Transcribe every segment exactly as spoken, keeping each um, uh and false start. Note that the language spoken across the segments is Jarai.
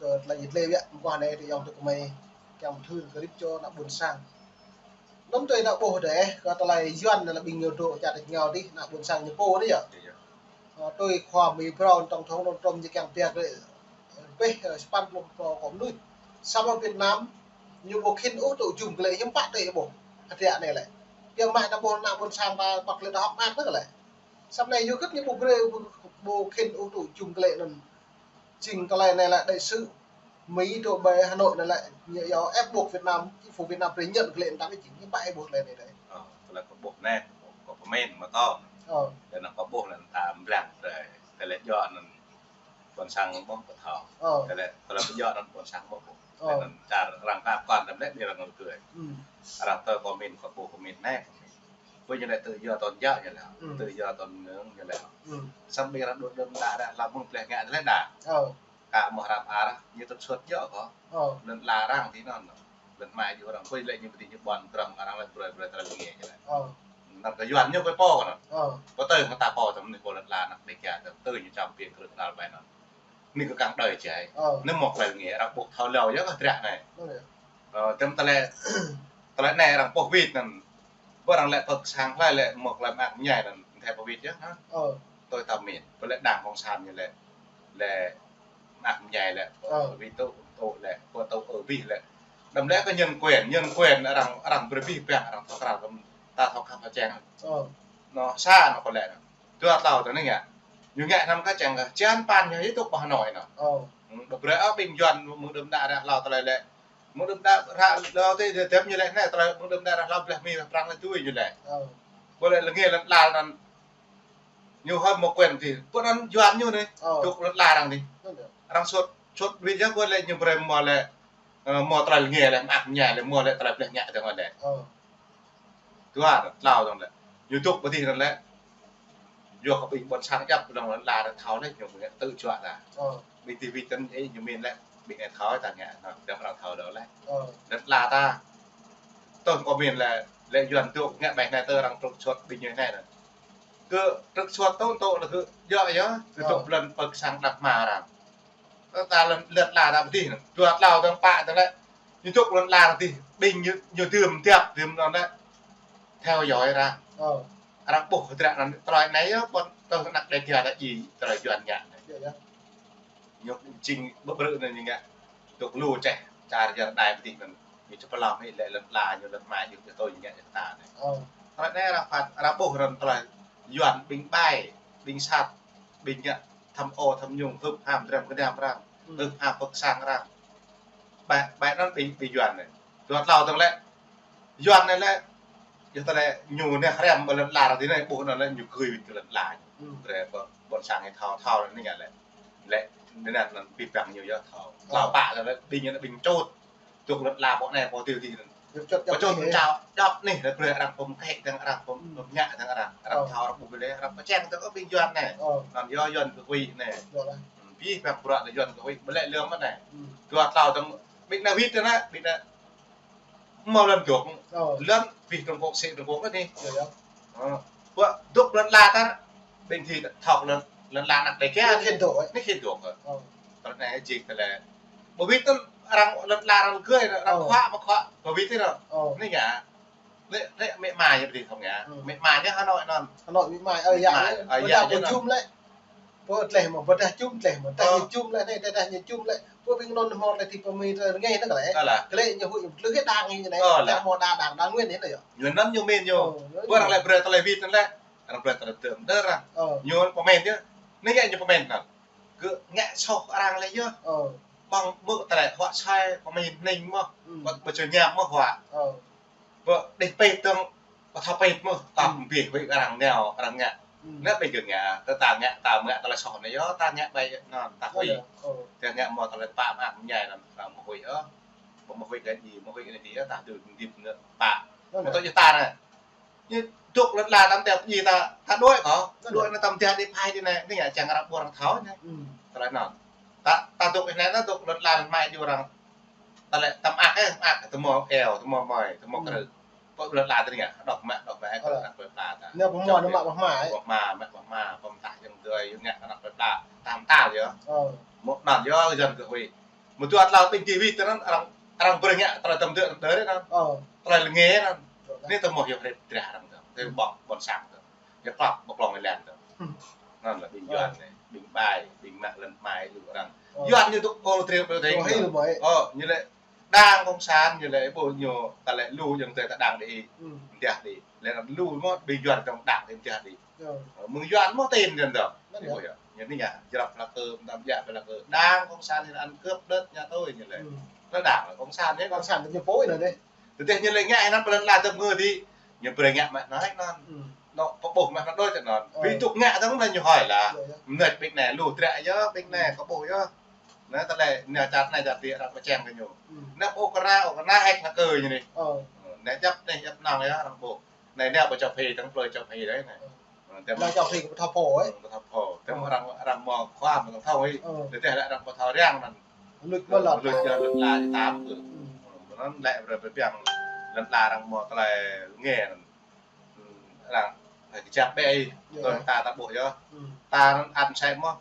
Kơ tơlơi yit lĕ biă, mơguah anai tơ yŏng tơ kơmơi kiăng thư kơ rĭp čô ană ƀôn sang. Anŭn tui ană ƀuh dêh, kơ tơlơi Yuan anai lĕ ƀing ñu dŏ čar tač rơngiao dih, ană ƀôn sang ñu pô dih yơh. Ơ, tui khua Mi phrâo tổng thống Donald Trump ñu kiăng pia kơ lĕ, ơ, pĕh, ơ, sapăn pluh pô kơ mơnuih. Samơ̆ Việt Nam, ñu ƀu khĭn ôh tŭ jum kơ lĕ hiư̆m pă tui ƀuh. Hơdră anai lĕ. Kiăng mă ta ƀuh ană ƀôn sang ta păk lĕ ta hŏk mơak tơ kơ lĕ. Samơ̆ anai yua hơget ñu ƀu brơi, ƀu, ƀu khĭn ôh tŭ jum kơ lĕ anŭn. Jing tơlơi anai lĕ đại sứ Mi dŏ ƀơi Hà Nội anai lĕ, ñu yua ép buộc Việt Nam, chính phủ Việt Nam brơi nhận kơ lĕ anŭn ta ƀu jing, ñu ƀu ƀuh tơlơi anai dêh. Ơ, tơlơi kâo ƀuh anai, kâo, kâo pơmĭn mă tơ̆. Ơ. Lĕ anŭn kâo ƀuh lĕ ta mlăng tơlơi, tơlơi djơ̆ anŭn ƀôn sang ƀu thâo. Ơ. Tơlơi, tơlơi djơ̆ anŭn ƀôn sang ƀu ƀuh. Ơ. Lĕ anŭn čar arăng pap kŏn tơm lĕ anai arăng kơ. Arăng tơ kâo pơmĭn, kâo ƀuh kâo pơmĭn anai. Ƀơi ñu lĕ tự do tôn giáo ñu lĕ, tự do tín ngưỡng ñu lĕ. Samơ̆ ƀing arăng dŏ đưm đă đă hlâo mơ̆ng pleh ngă tơlơi đa. Ơ. Ka mơ̆ hrăm arăng, ñu tŭ suôt djơ̆ kơ. Ơ. Lŏn ala arăng tui anŭn. Lŏn mă djru arăng, ƀơi lĕ ñu ƀu tui ñu ƀôn krong arăng lĕ brơi brơi tơlơi lĕ ngă ñu lĕ. Ơ. Anŭn kơ Yuan ñu ƀơi pô anŭn. Ơ. Pô tơi mơta pô tơm anai pô lŏn ala anăk Đêga tơm tui ñu čăm ping krư̆ kơnăl ƀai anŭn. Anai kơ kăng đơi čai. Ơ. Anai mơ̆ tơlơi lĕ ngă arăng ƀuh thâo leo yơh kơ hơdră anai. Ơ, yơh. Ơ, tơm tơlơi, tơlơi anai arăng pơwĭt anŭn. Ƀơi arăng lĕ pơ̆k sang hlơi lĕ mơ̆ tơlơi mơak mơñai anŭn. Thâo pơwĭt yơh, hă? Ơ. Tui ta pơmĭn. Ƀơi lĕ đảng cộng sản ñu lĕ, lĕ mơak mơñai lĕ, ơ, pơwĭt tŭ, tŭ lĕ, pơtŭ ơ wĭt lĕ. Đăm lĕ kơ nhân quyền, nhân quyền arăng, arăng brơi wĭt pơ̆ng arăng thâo krăn, ta thâo khăp hơčeng. Ơ. Anŭn sa anŭn kơ lĕ anŭn. Dua tlâo tơ anai ngă. Ñu ngă hnăm kơ čang kơ čan pan ñu yơh tŭ ƀơi Hà Nội anŭn. Ơ. Ơ, ƀu brơi ôh ƀing Yuan mơ̆ng đưm đă ră hlâo tơlơi lĕ. Mơ̆ng đưm đă ră hlâo tơlơi dĕp ñu lĕ anai tơlơi mơ̆ng đưm đă ră hlâo pleh Mi pleh Prăng lĕ tui ñu lĕ. Ơ. Ƀu lĕ lĕ ngă lŏn ala anŭn. Ñu hơ̆m mơ̆ quyền tui. Ƀu anŭn Yuan ñu anai. Ơ. Dŏ lŏn ala arăng anai. Anŭn yơh. Arăng suôt, suôt wĭt yơh ƀu lĕ ñu brơi mơ̆ lĕ, ơ, mơ̆ tơlơi lĕ ngă lĕ mơak mơñai lĕ mơ̆ lĕ tơlơi pleh ngă tơ̆ng anŭn lĕ. Ơ. Dua, tlâo tơ̆ng lĕ. Ñu dŏ ƀơi dih anŭn lĕ. Yua kơ ƀing ƀôn sang djăp lŏn ala arăng thâo lĕ, ñu ngă tŭ juă ta. Ơ. Ƀing ti vi tơ̆ng ih ñu pơmĭn lĕ, ƀing anai thâo ta ngă, anŭn djăp arăng thâo đôč lĕ. Ơ. Lŏn ala ta. Tơ̆ng kâo pơmĭn lĕ, lĕ Yuan dŏ ngă ƀai anai tơ arăng trŭk suôt ƀing ñu anai anŭn. Kơ trŭk suôt tŭ tŭ lĕ kơ djơ̆ yơh, kơ dŏ lŏn pơ̆k sang đah kơmar arăng. Tơ ta lŏn, lŏn ala ta ƀơi dih anŭn. Dua tlâo tơ̆ng pă tơ̆ng lĕ. Ñu dŏ lŏn ala ta dih. Ƀing ñu, ñu dưm djăp, dưm anŭn lĕ. Theo dõi arăng. Ơ. Arăng ƀuh hơdră anŭn tơlơi anai yơh, ƀôn tơ anăk Đêga ta djai tơlơi Yuan ngă anai. Yơh, yơh. Ñu jing ƀu brơi anŭn ñu ngă. Dŏ lu čeh, čar Yuan đai ƀơi dih anŭn. Ñu čơpơlong hĭ lĕ lŏn ala ñu lŏn mă ñu kơ tui ñu ngă kơ ta anai. Ơ. Tơlơi anai arăng phat, arăng ƀuh arăng tơlơi Yuan ƀing ƀai, ƀing sat, ƀing ngă tham ô tham nhũng, hưp ham dram kơnam arăng, hưp ham pơ̆k sang arăng. Ƀai, ƀai anŭn ƀing, ƀing Yuan anai. Dua tlâo tơ̆ng lĕ. Yuan anai lĕ, yua tơlơi ñu anai hrăm ƀơi lŏn ala arăng tui anai, ƀuh anŭn lĕ ñu gơi wĭt kơ lŏn ala ñu. Brơi ƀôn, ƀôn sang ñu thâo, thâo anai ngă lĕ. Lĕ, anai anŭn, anŭn ƀing păng ñu yơh thâo. Tlâo pă tơ̆ng lĕ, ƀing ñu anai ƀing čut. Dŏ lŏn ala ƀơi anai ƀơi dih dih. Ñu čut djăp. Ƀu čut ñu čao djăp anai, lĕ brơi arăng pơm kĕ tơ̆ng arăng pơm, pơm ngă tơ̆ng arăng. Arăng thâo arăng ƀuh ƀơi lĕ, arăng pơčeng tơ̆ng ƀing Yuan anai. Anŭn yơh Yuan kơ huĭ anai. Pi păng bruă anai Yuan kơ huĭ, ƀu lĕ lơ̆m anai. Dua tlâo tơ̆ng, ƀing anai wĭt anai, ƀing anai mơ̆ lŏn dŏ. Lŏn wĭt Trung Quốc, sĭ Trung Quốc anai. Ơ. Ƀơi dŏ lŏn ala ta, ƀing dih thâo lŏn, lŏn ala anăk Đêga. Anai khĭn dŏ. Anai khĭn dŏ. Ơ. Tơlơi anai jing tơlơi. Ƀu wĭt tơ̆ng arăng lŏn ala arăng gơi, arăng khuă mă khuă, ƀu wĭt tơ̆ng. Anai ngă. Lĕ, lĕ mĕ ma ñu ƀơi dih thâo ngă. Mĕ ma ñu Hà Nội anŭn. Hà Nội mĕ ma, ơ, yă, ơ, yă, pơdah ñu pơjum lĕ. Pơdah mơ̆, pơdah jum lĕ, mơ̆ dah ñu jum lĕ, anai dah ñu jum lĕ. Pơ ƀing anŭn mơ̆ lĕ ti pơ Mi tơ rơngai anŭn lĕ. Kơ lĕ ñu huĭ, lĕ hĭ đang ñu anai. Dah mơ̆ dah đang, đang nguyên anŭn yơh. Ñu anŭn ñu pơmĭn ñu. Ƀơi arăng lĕ brơi tơlơi wĭt anŭn lĕ. Arăng brơi tơlơi tơm đơr arăng. Ñu pơmĭn yơh. Anai ngă ñu pơmĭn anŭn. Kơ ngă soh arăng lĕ yơh. Ƀơ̆ng ƀu tơlơi huă sai, pơmĭn hnĭng mơ̆. Ƀu, ƀu čơñam mơ̆ huă. Ƀu đih pĕt tơ̆ng, ƀu thâo pĕt mơ̆, tơm bih huĭ arăng nao, arăng ngă. Anai ƀing gơ̆ ngă, tơ ta ngă, ta ngă tơlơi soh anai yơh, ta ngă ƀai anŭn, ta huĭ. Ta ngă mơ̆ tơlơi pă mă mơñai anŭn, arăng mơ̆ huĭ yơh. Mơ̆ huĭ kơ djai, mơ̆ huĭ kơ djai yơh, ta dưi hơdip ngă pă. Mơ̆ tơ̆ yơh ta anai. Ñu dŏ lŏn ala tăm teo djai ta, ta đuaĭ kơ. Đuaĭ anai tăm teo djai phai djai anai, anai ngă čang arăng ƀuh arăng thâo anai. Tơlơi anŭn. Ta, ta dŏ anai ta dŏ lŏn ala anai mă djru arăng. Tơlơi tăm ak ĕh, tăm ak, tơmơ̆ eo, tơmơ̆ mơi, tơmơ̆ krư̆. Pơ lŏn ala tơring ngă, đŏk mă, đŏk mă, kơ anăk plơi pla ta. Anai pơmơ̆, anai mă pơmơ̆. Pơmơ̆, mă pơmơ̆, pơmơ̆ tah yang dơi, yua ngă anăk plơi pla, tam tal yơh. Mơ̆ anŭn yơh, Yuan kơ huĭ. Mơ̆ dua tlâo ƀing ti vi tơ anŭn arăng, arăng brơi ngă tơlơi tơm dơ̆ tơm dơ̆ anŭn. Ơ. Tơlơi lĕ ngă anŭn. Anai tơmoh yua hrĕp drah arăng tơ. Tơ ƀơ̆ng ƀôn sang tơ. Yua klăp ƀơ̆ng klong lĕ lĕ tơ. Anŭn lĕ ƀing Yuan anai, ƀing ƀai, ƀing mă lŏn mai lu arăng. Ơ. Yuan ñu tŭ kơ triu ƀơi teng. Ơ, ñu lĕ đang cộng sản ñu lĕ ƀu ñu ta lĕ lu jơ̆ng tơ ta đang đi. Mơ̆ng tơdah đi. Lĕ anŭn lu mơ̆ ƀing Yuan tơ̆ng đang đi mơ̆ng tơdah đi. Mơ̆ng Yuan mơ̆ tin jơ̆ng tơ. Anŭn yơh. Ñu anai ngă, jrăp pơlakơ, mơtam jak pơlakơ. Đang cộng sản ñu ăn cướp đất nhà tôi ñu lĕ. Lĕ đang lĕ cộng sản ñu. Cộng sản ñu pô anŭn dêh. Tơdah ñu lĕ ngă anŭn pơlăn la tơm ngơ đi. Ñu brơi ngă mă anai anŭn. Anŏ pơƀuh mă anŭn đôč anŭn. Ƀing tŭk ngă tơ̆ng anŭn ñu hơi lah. Mơneč ƀing anai lu dră yơh, ƀing anai kơ ƀuh yơh. Anai tơlơi, anai čar anai čar ti arăng pơčeng kơ ñu. Anai Ukraina, Ukraina hĕk anai kơ ñu anai. Anai djăp anai, djăp nong yơh arăng ƀuh. Anai, anai ƀơi châu Phi, tơ̆ng plơi châu Phi đôč anai. Ơ. Tơ̆ng plơi châu Phi kơ pơthâo pô, ơ. Pơthâo pô. Tơ̆ng arăng, arăng mơ̆ khua mơ̆ tơ̆ng thâo, ơ. Tơdah lĕ arăng pơthâo răng anŭn. Luč mơ̆ lŏn. Luč yơh lŏn la tam kơ. Anŭn lĕ brơi pơbiă lŏn la arăng mơ̆ tơlơi ngă anŭn. Arăng, ơ, kơjăp ƀĕ. Tơ̆ng ta ta ƀuh yơh. Ta anŭn ăn sai mơ̆.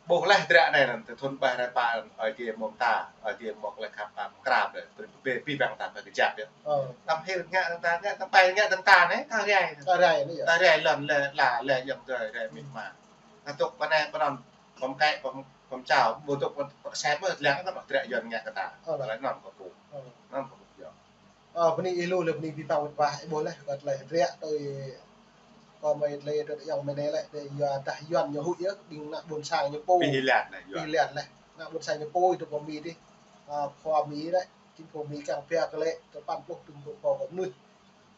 Ƀuh leh dră anai anŭn, tơ thun ƀai rai pă anŭn, Ơi Adai mơ̆ng ta, Ơi Adai mơ̆ng leh khăp ta mơ̆ng krap leh, tơ ƀe pi bang ta ƀe kơjăp yơh. Ơ. Tăm hil ngă tơ̆ng ta, ngă tăm pai ngă tơ̆ng ta anai, ta rai. Ta rai anai yơh. Ta rai lŏn leh, la leh yơ̆ng tơ rai mĭt ma. Ta tŭk pơ anai pơ anŭn, pơm kĕ, pơm, pơm čao, ƀu tŭk pơm, pơm kơsep mơ̆, leh ta ƀă dră Yuan ngă kơ ta. Ơ, lah. Leh anŭn kơ ƀuh. Ơ. Anŭn kơ ƀuh yơh. Ơ, bơni ih lu lĕ bơni pi păng wơ̆t wah, ih ƀuh leh, kơ tơlơi dră tui kơ mơi tơlơi tơ ayŏng mơi anai lĕ, tơ yua dah Yuan ñu huĭ yơh, ƀing ană ƀôn sang ñu pô. Pih liat leh, Yuan. Pih liat leh. Ană ƀôn sang ñu pô, tơ pô Mi dih. Ơ, pô Mi lĕ, chính phủ Mi kiăng pia kơ lĕ, tơpăn pluh tơ̆ng tơ̆ng pô kơ mơnuih.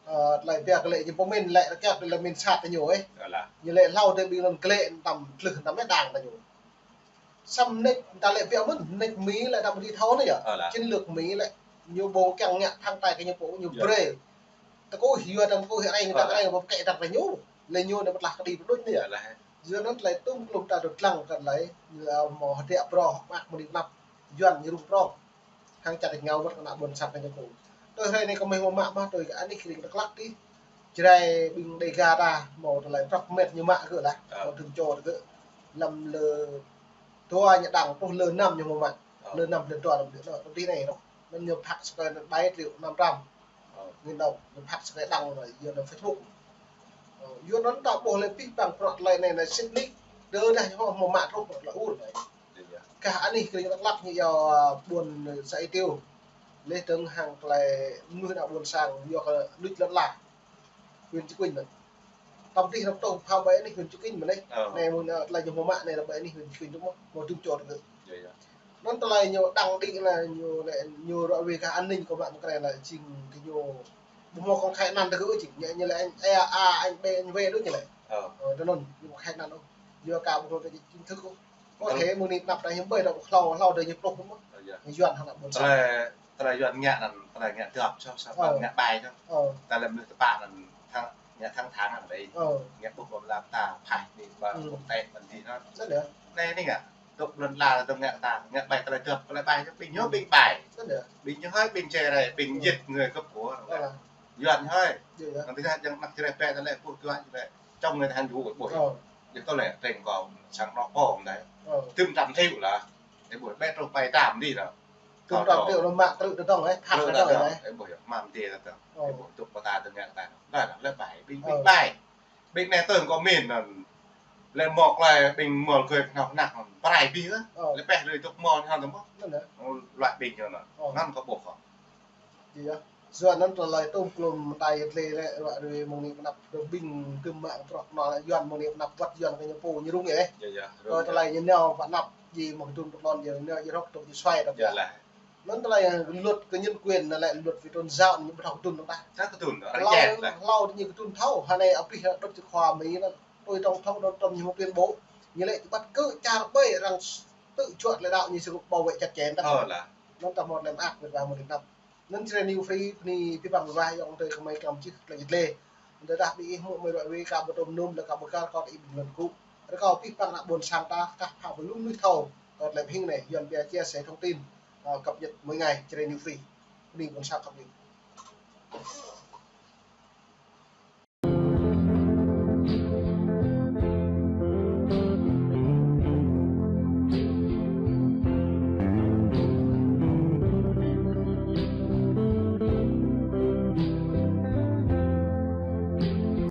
Ơ, tơlơi pia kơ lĕ, ñu pơmĭn lĕ, rơkâo kơ lĕ mĭn sat tơ ñu, ơ. Ơ lah. Ñu lĕ hlâo tơ ƀing anŭn kơ lĕ, tăm tlưh, tăm mĕt đang tơ ñu. Samơ̆ mơneč ta lĕ pia mơ̆n, mơneč Mi lĕ ta ƀu thâo anai yơh. Ơ lah. Chiến lược Mi lĕ ñu ƀu kiăng ngă thăng tai kơ ñu pô ñu brơi. Tơkui yua tơ̆ng tơkui rai ñu tơ̆ng rai ƀu kĕ tơ̆ng kơ ñu. Lĕ ñu anai pơtlah kơđi pơđuč anai yơh. Ơ lah. Yua anŭn tơlơi tŭm klum ta tŭ lăng kơ tơlơi ñu mơ̆ hơdră prŏng mă mơni pơnăp Yuan ñu rŭng prŏng. Hăng čăt ngă wơ̆t kơ ană ƀôn sang kơ ñu pô. Tui hrơi anai kơ mơi mơ̆ mă mă tui kơ anih kơring Dak Lak dih. Jrai ƀing Đêga ta mơ̆ tơlơi prăk met ñu mă kơ lah. Ơ. Mơ̆ tŭm čô kơ. Lăm lơ dua ñu đang pluh lơ năm ñu mơ̆ mă. Ơ. Lơ năm lơ dua lăm lơ dua. Tui anai rŏ. Anŭn ñu phak sơkơi anŭn ƀai triệu năm trăm. Ơ. Nghìn đồng. Ñu phak sơkơi đang anŭn yua anŭn Facebook. Ơ, yua anŭn ta ƀuh lĕ pih păng prăk tơlơi anai anai sĭt nik. Tơdah ñu mơ̆ mă truh prăk tơlơi ur anai. Kah anih kơring Dak Lak ñu yua, ơ, ƀuôn Sa Ê Tiêo. Leh tơ̆ng hăng tơlơi mơnuih ană ƀôn sang yua kơ luč lŏn la. Huyện Chư Kuin anŭn. Tăm tih rŏk tŏng phao ƀai anih huyện Chư Kuin mơ̆n anai. Ơ. Anai mơ̆ng, ơ, tơlơi ñu mơ̆ mă anai rŏk ƀai anih huyện Chư Kuin tŭ mơ̆, mơ̆ tŭm čô tơ. Yơh, yơh. Anŭn tơlơi ñu đang đĭ lĕ ñu lĕ ñu rŏ wĭ kơ an ninh kơ mă mơ̆ng krê lĕ jing kơ ñu ƀu mơ̆ kông khai anăn tơ kơ ôh jing. Ñu, ñu lĕ anh A, A, anh B, anh V đôč ñu lĕ. Ơ. Ơ, tơ anŭn ñu khai anăn ôh. Yua kơ ƀu mơ̆ kơ chính thức ôh. Có thể mơ̆ng anai pơnăp ta hiư̆m ƀơi ta ƀu hlâo, hlâo tơ ñu pluh mơ̆n. Ơ, yơh. Yuan hăng ană ƀôn sang. Tơlơi, tơlơi Yuan ngă anŭn, tơlơi ngă dŏp, sa, sa, ngă ƀai anŭn. Ơ. Tơlơi mơnuih tơpă anŭn thăng, ngă thăng thăng anŭn đơi. Ơ. Ngă ƀuh ƀơ̆ng lam ta, phai anai, ƀă quốc tế mơ̆n dih anŭn. Anŭn yơh. Anai anai ngă, tŭk lŏn la tơ̆ng ngă ta, ngă ƀai tơlơi dŏp, tơlơi ƀai, ƀing ñu ƀing ƀai. Anŭn yơh. Ƀing ñu hơi, ƀing čơrai, ƀing giết người cướp của. Ơ. Yuan hơi. Yơh, yơh. Anŭn tơdah jăng anăk čơrai ƀai tơlơi ƀuh Yuan čơrai. Čŏng người ta hăng gŭ ƀuh. Ơ. Ñu tơlơi tơ̆ng kơ sang anŏ pô anai. Ơ. Tŭm trăm triệu lah. Ơ, ƀuh ƀĕ truh pai tam dih lah. Tŭm trăm triệu anŭn mă krư̆ tơdơ̆ng, ơ, thăt tơdơ̆ng, ơ. Ơ, ƀuh yơh, mă mơ̆n dih tơdơ̆ng. Ơ. Ơ, ƀuh tŭk pơta tơ̆ng ngă ta. Anai lah, lĕ ƀai, ƀing, ƀing ƀai. Ƀing anai tơ̆ng kơ mĭn anŭn. Lĕ mơ̆ klai ƀing mơ̆ gơi pơnăp năk anŭn. Prai ƀih lah. Ơ. Lĕ pĕ rơi tŭk mơ̆ anŭn tơ̆ng mơ̆. Anŭn yơh. Luai ƀing ñu anŭn. Ơ. Anŭn kơ ƀuh kơ. Yơh. Yua anŭn tơlơi tŭm klum mơtai yơh tơlơi lĕ ră ruai mơ̆ng anai pơnăp ƀing tŭm mă prăk anŭn Yuan mơ̆ng anai pơnăp wơ̆t Yuan kơ ñu pô ñu rŭng yơh. Yơh, yơh, rŭng. Kơ tơlơi ñu nao pơnăp jing mơ̆ng kơdŭn pơtlon jing nao jing rŏk tŭk jing suai đôč. Yơh lah. Anŭn tơlơi luật kơ nhân quyền anŭn lĕ luật về tôn giáo ñu ƀu thâo kơdŭn anŭn ta. Ta kơdŭn, arăng jet lah. Hlâo, hlâo ñu kơdŭn thâo, hơnai abih đôč jơ̆ khua Mi anŭn. Tui tổng thống Donald Trump ñu mơ̆ tuyên bố. Ñu lĕ bất cứ čar ƀơi arăng tự chọn lãnh đạo ñu sẽ bảo vệ chặt chẽ ta. Ơ lah. Anŭn ta mơ̆ lĕ mơak wơ̆t wa mơ̆ lĕ năp. Anŭn Jrai New Free, bơni pi păng wah yŏng tơi kơ mơi klam čih tơlơi jơt lĕ. Anŭn tơdah ƀing ih hmư̆ mơi ruai wĭ kơ ƀu tŭm num lĕ kơ ƀu kar kot ih ƀing lŏn kŭ. Rơkâo pi păng ană ƀôn sang ta, kah pha ƀu lu mơnuih thâo. Kơ tơlơi hing anai, Yuan pia chia sẻ thông tin, ơ, cập nhật mỗi ngày, Jrai New Free. Bơni ƀôn sang khăp ih.